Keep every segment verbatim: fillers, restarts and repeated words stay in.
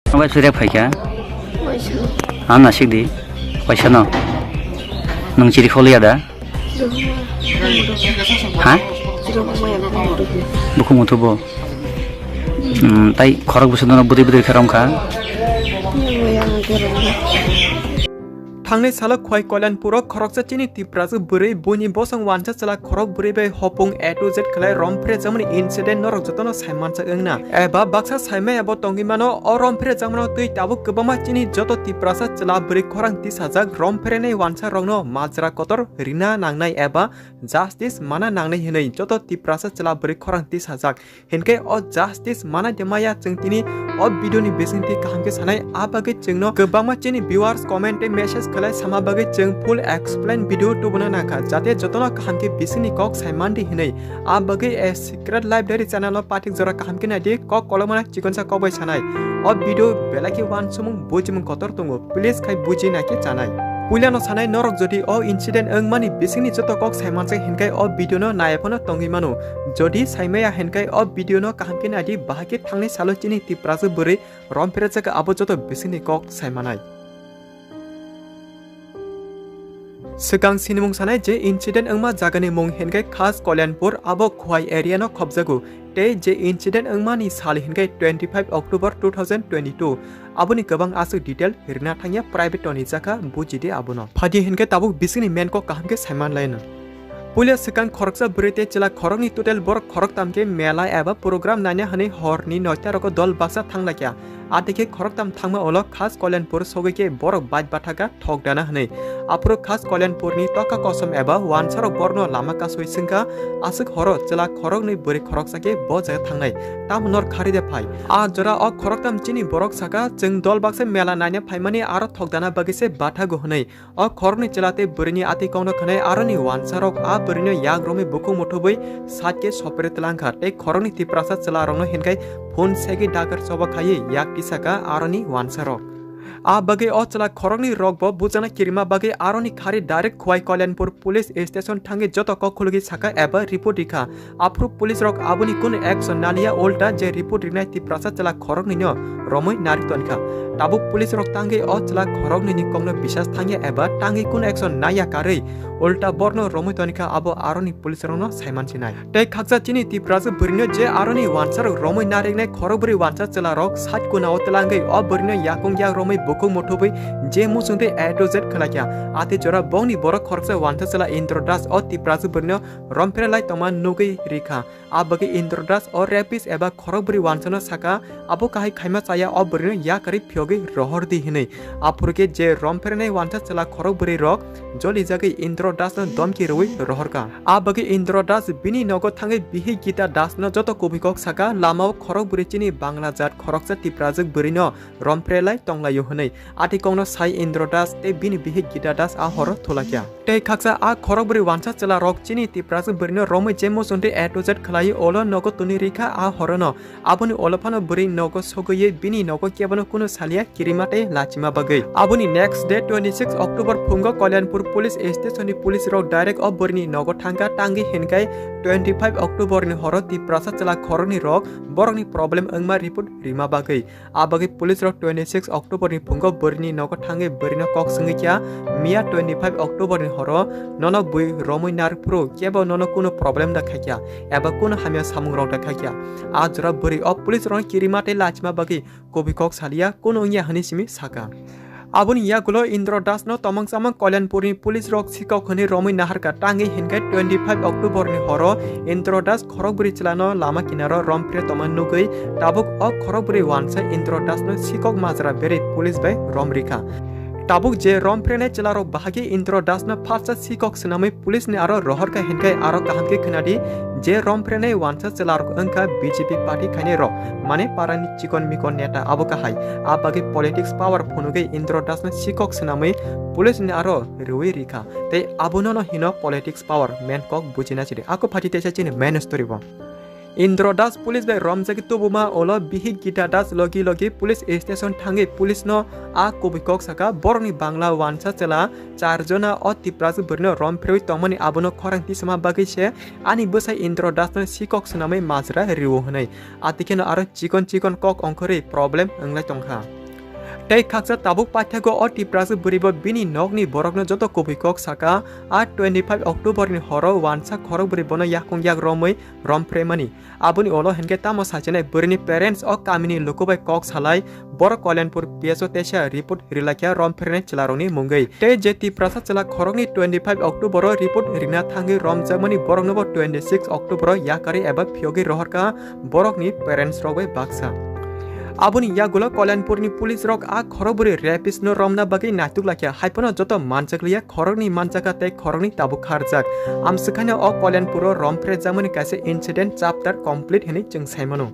Obai suri phaikha. Ang nasik di. Paisa no. Nung chiri kholi ada? Ha? Buku mutu bo. Hmm, tai khorok busu dono budi budi khe romkha. Thangnai salo Khwai Kalyanpuro khoroksa chini Tiprasa bwrwi buini bosong wansa chwla khorok bwrwi bai hopung A to Z khlai romphre jakmani incident norok jotono saimanjak wngna. Eba baksa saimaya bo tongwi mano, o romphre jakmano twi tabuk kwbangma chini joto Tiprasa chwla bwrwi khorang tisajak romphrenai wansa rokno majra kotor rina nangnai eba justice mana nangnai hinwi joto Tiprasa chwla bwrwi khorang tisajak. Hinkhe o justice mana de maya chwng tini o video ni bisingtwi kaham khe sanai, a bagwi chwngno kwbangma chini viewers comment tei message khlai sama bagwi chwng full explain video tubuna nangkha, jate jotono kaham khe bisingni kok sai mandi hinwi. A bagwi a Secret Life Diary channel o pathik jora kaham khe naidi, kok kolomana chikonsa kok bai sanai. O video belai khe wansukmung bujimung kotor tongo, please khai buji nai khe chanai. Puilano sanai, norok jodi o incident wngmani bisingni joto kok sai manjak hinkhe o video no naiya phano tongwi mano. Jodi saimaya hinkhe o video no kaham khe naidi, bahai khe thangnai salo chini Tiprasa bwrwi romphre jakha, abo joto bisingni kok saimanai. Swkang sinimung sanai je incident wngma jagani mung hinkhe Khas Kalyanpur, abo Khwai area no khobjago, tei je incident wngmani sal hinkhe twenty five October two thousand twenty two. Aboni kwbang aswk detail rina thangya, private toni jakha, bujidi abono. Phadi hinkhe tabuk bisingni main kok kaham khe saiman laino. Puila swkang khoroksa bwrwi tei chwla khoroknwi total borok khoroktam khe mela eba program naina hwnwi horni noita rogo dol baksa thanglaikha. Atekhe khoroktam thangma ulo Khas Kalyanpur sogwi khe borok bike bathaka thokdana hwnwi. Aphuru Khas Kalyanpurni toka kosom eba wansarok borokno lama kasui swngkha, aswk horo chwla khoroknwi bwrwi khoroksa khe bo jaga thangnai, tamo nor khari de phai. A jora o khoroktam chini borok saka, chwng dol baksa mela naina phaimani aro thokdana bagwi se bathago hwnwi. O khoroknwi chwla tei bwrwini atwi kokno khwnai aroni wansarok a bwrwino yak romwi bukhuk muthubwi side khe sopre twlangkha tei khoroknwi Tiprasa chwlarokno hinkhai phone segwi dakar choba khaiwi yak tisaka aroni wansarok. A bagwi o chwla khoroknwi rokbo bujana kirima bagwi aroni khari direct Khwai Kalyanpur police station thangwi joto kok khulugwi saka eba report rikha. Aphuru police rok aboni kunu action naliya, ulta je report rinai Tiprasa chwla khoroknwino romwi narwi tonkha. Tabuk police rok tangwi o chwla khoroknwini kokno bisas thangya eba tangwi kunu action naiya karwi ulta borno romwi tonikha, abo aroni police rokno saiman sinai. Tei khaksa chini Tiprasa bwrwino je aroni wansarok romwi nariknai khorokbrwi wansa chwla rok side kunao twlangwi o bwrwino yakung yak romwi bukhuk muthubwi je muchungtwi A to Z khwlaikha. Ati jora bongni borok khoroksa wansa chwla Indra Das o Tiprasa bwrwino romphre lai tongma nugwi rikha. A bagwi Indra Das o rapist eba khorokbrwi wansano saka, abo kahai khaima chaya, o bwrwino yakarwi phiyogwi rohor di hinwi. Aphuru khe je romphrenai wansa chwla khorokbrwi rok jolijagwi Indra Das no domki rwui rohorkha. A bagwi Indra Das bini nogo thangwi bihik Gita Das no joto kubui kok saka, lamao khorokbrwi chini Bangla jat khoroksa Tiprajwk bwrwino romphre lai tonglaio hwnwi. Ati kokno sai Indra Das tei bini bihik Gita Das a horo thulakya. Tei khaksa a khorokbrwi wansa chwla rok chini Tiprasa bwrwino romwi je muchungtwi A to Z khwlaiwi ulo nogo twnwi rikha a horono. Aboni ulo phano bwrwi nogo sogwiwi bini nogo kebono kunu salia kirima tei lachima bagwi. Aboni next day twenty six October phungo Kalyanpur police station ni police rok direct o bwrwini nogo thangkha, tangwi hinkhai twenty five October ni horo Tiprasa chwla khoroknwi rok borokni problem wngma report rima bagwi. A bagwi police rok twenty six October ni phungo bwrwini nogo thangwi bwrwino kok swngwi kha, miya twenty five October ni horo nono bui romwi narwk phuru kebo nono kunu problem da khaikha eba kunu hamya samung rok da khaikha. A jora bwrwi o police rokno kirima tei lachima bagwi kubui kok salia kunu wngya hwnwi simi saka. Aboni yagulo Indra Das no tomong chamang Kalyanpur ni police rok sikok hwnwi romwi naharkha, tangwi hinkhai twenty five October ni horo Indra Das khorokbrwi chwlano lama kinaro romphre tongma nugwi tabuk o khorokbrwi wansa Indra Das no sikok majra berwi police bai rom rikha. Tabuk je romphrenai chwlarok bahai khe Indra Das no phatsa sikok swnamwi police ni aro rohorkha hinkhai aro kaham khe khwnadi, je romphrenai wansa chwlarok wngkha B J P party khainai rok, mane parani chikon mikon neta abo kahai. A bagwi politics power phunugwi Indra Das no sikok swnamwi police ni aro rwui rikha. Tei abono no hino politics power, main kok bujina chidi. Ako phathi teisa chini main story bo. Indra Das police bai romjagwi tubuma ulo bihik Gita Das logi logi police station thangwi police no a kubui kok saka, borokni Bangla wansa chwla char jona o Tiprasa bwrwino romphrewi tongmani abono khorang tisama bagwi se ani bwsai Indra Das no sikok swnamwi majra rwo hwnwi. Atikheno aro chikon chikon kok ongkhorwi problem wnglai tongkha. Tei khaksa tabuk paithago o Tiprasa bwrwibo bini nokni borokno joto kubui kok saka, a twenty five October ni horo wansa khorok bwrwi bono yakung yak romwi romphreimani. Aboni ulo hinkhe tamo sachinai bwrwini parents o kamini luku bai kok salai, borok Kalyanpur P S O teisa report rilaikha romphrenai chwlarokni mungwi. Tei je Tiprasa chwla khoroknwi twenty five October o report rina thangwi romjakmani boroknobo twenty six October o yakarwi eba phiyogwi rohorkha borokni parents rok bai baksa. Aboni yagulo Kalyanpurni police rok a khorok bwrwi rapist no romna bagwi naituk laikha, haiphano joto manchak liya khoroknwi manchakha tei khoroknwi tabuk kharjak. Amswkhaino o Kalyanpuro romphrejakmani kaisa incident chapter complete hinwi chwng saimano.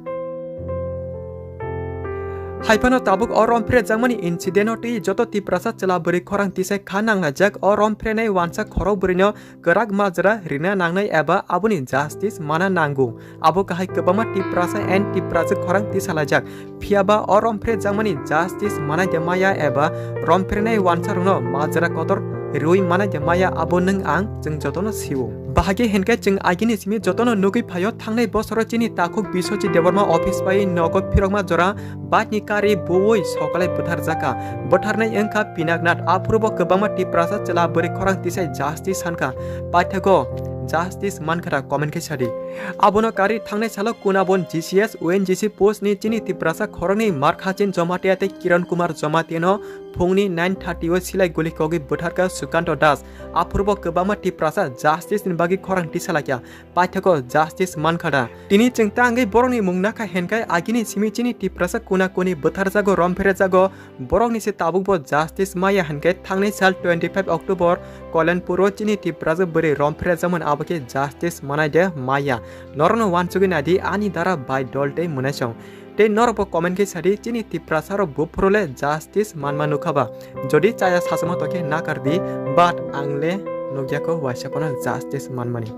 Haiphano tabuk o romphrejakmani incident o twi joto Tiprasa chwla bwrwi khorang tisai kha nanglaijak. O romphrennai wansa khorok bwrwino kwrak majra rina nangnai eba aboni justice mana nango. Abo kahai kwbangma Tiprasa and Tiprasa khorang tisalaijak. Phiyaba o romphrejakmani justice manai de maya eba romphrenai wansarokno majra kotor riwi manai de maya abo nwng ang chwng jotono sio. Bahai khe hinkhe chwng agini simi jotono nugwi phaio thangnai bosoro chini takhuk Biswajit Debbarma office bai nogo phirokma jora bike ni kari buwi sokalai bwtharjakha. Bwtharnai wngkha Pinaknath, aphuru bo kwbangma Tiprasa chwla bwrwi khorang tisai justice sankha. Paithago justice mankha da comment khe sadi. Abono kari thangnai salo Kunabon G C S, O N G C post ni chini Tiprasa khoroknwi Markhachin Jomatia tei Kiran Kumar Jomatia no phungni nine thirty o silai guli kogwi bwtharkha Sukanto Das. Aphuru bo kwbangma Tiprasa justice ni bagwi khorang tisalaikha. Paithago justice mankha da. Tini chwng ta wngwi borokni mung nakha hinkhe agini simi chini Tiprasa kuna kuni bwtharjago, romphrejago, borokni se tabukbo justice maya hinkhe thangnai sal twenty five October Kalyanpuro chini Tiprasa bwrwi romphrejakmani abo khe justice manai de maya. Norokno wansugwi naidi ani dara bai dol tei mwnaisong. Tei norokbo comment khe sadi chini Tiprasa rok buphuru le justice manma nukha ba? Jodi chaya sachama tokhe nakar di, but ang le nukya kho waisa phano justice manmani.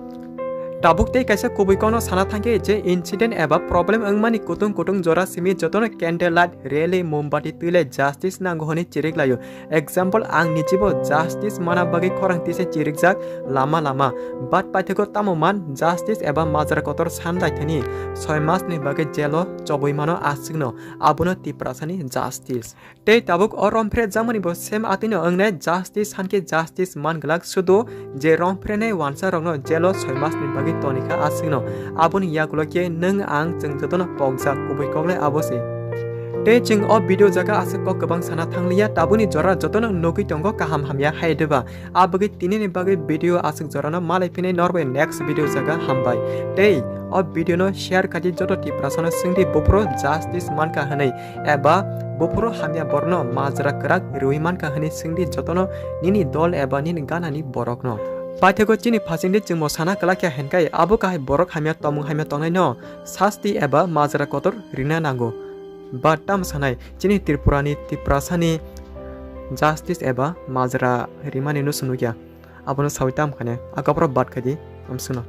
Tabuk tei kaisa kubui kono sana thangkhe je incident eba problem wngmani kutung kutung jora simi jotono candle light, rally, mombati twi le justice nango hwnwi chirik laio. Example, ang nichibo justice mana bagwi khorang tisa chirikjak lama lama. But paithago tamo man justice eba majra kotor san daithani soi mas ni bagwi jail o chobwi mano aswkno, abono Tiprasani justice. Tei tabuk o romphre jakmani bo same atwino wngnai justice hankhe justice man glak sudu je romphrenai wansa rokno jail o soi mas ni bagwi tonikha aswkno. Aboni yagulo khe nwng ang chwng jotono pokjak kubui koklai abo se. Tei chwng o video jaga aswk kok kwbang sana thangliya, tabukni jora jotono nugwi tongo kaham hamya hai deba. A bagwi tinini bagwi video aswk jorano malai phinai norbai next video jaga hambai. Tei o video no share khaidi joto Tiprasano swngdi buphuru justice mankha hwnwi eba buphuru hamya borokno majra kwrak riwi mankha hwnwi swngdi jotono nini dol eba nini ganani borokno. Paithago chini phasingdi chwngbo sana kwlakya hinkhe abo kahai borok hamya tongmung hamya tongnaino sasti eba majra kotor rina nango. But tamo sanai chini Tripurani Tiprasani justice eba majra rimani no swnukya. Abono sawi tam khane akapro bat khaidi amswkno.